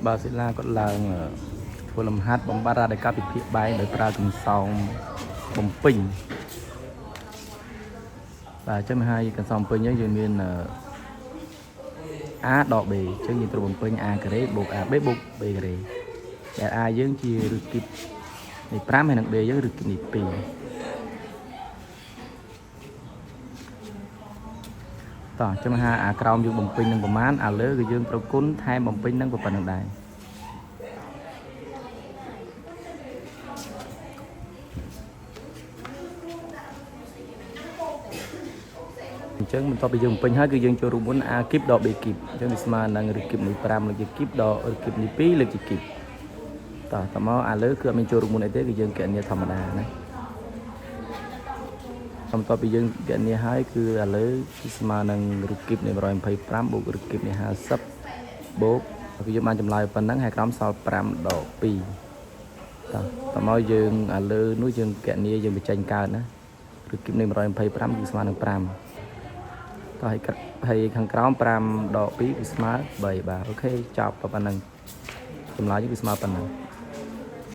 បាទសិលាគាត់ឡើងធ្វើលំហាត់បំបត្តិរ៉ាឌីកាល់ពិភាកបែងដោយប្រើកន្សោមបំពេញបាទអញ្ចឹងមកហើយកន្សោមបំពេញហ្នឹងយើងមាន a ដក b អញ្ចឹងយើងត្រូវបំពេញ a ការ៉េបូក ab បូក b ការ៉េដែល a យើងជាឫសគីបនៃ5ហើយនិង b យើងឫសគីបនៃ2តោះចាំហាអាក្រោមយើងបំពេញនឹងប្រមាណអាលើគឺយើងត្រូវគុណថែមបំពេញនឹងប៉ុណ្្នឹងដែរអញ្ចឹងបន្ទាប់ពីយើងបំពេញហើយគឺយើងចូលរូបមន្ត a គីបដក b គីបអញ្ចឹងវាស្មើនឹងឫសគីបនៃ5លើកជាគីបដកឫសគីបនៃ2លើកជាគីបតោះតមកអាលើគឺអត់មានចូលរូបមន្តអីទេគឺយើងគណនាធម្មតាណាបន្ទាប់ពីយើងគណនាហើយគឺអាលើគឺស្មើនឹងឫសគីបនៃ125បូកឫសគីបនៃ50បូកគឺយើងបានចម្លើយប៉ុណ្ណឹងហើយក្រោមសល់5ដក2តោះតមកយើងអាលើនោះយើងគណនាយើងបញ្ចេញកើតណាឫសគីបនៃ125គឺស្មើនឹង5តោះហើយហើយខាងក្រោម5ដក2គឺស្មើ3បាទ OK ចប់ប៉ុណ្ណឹងចម្លើយគឺស្មើប៉ុណ្ណឹង។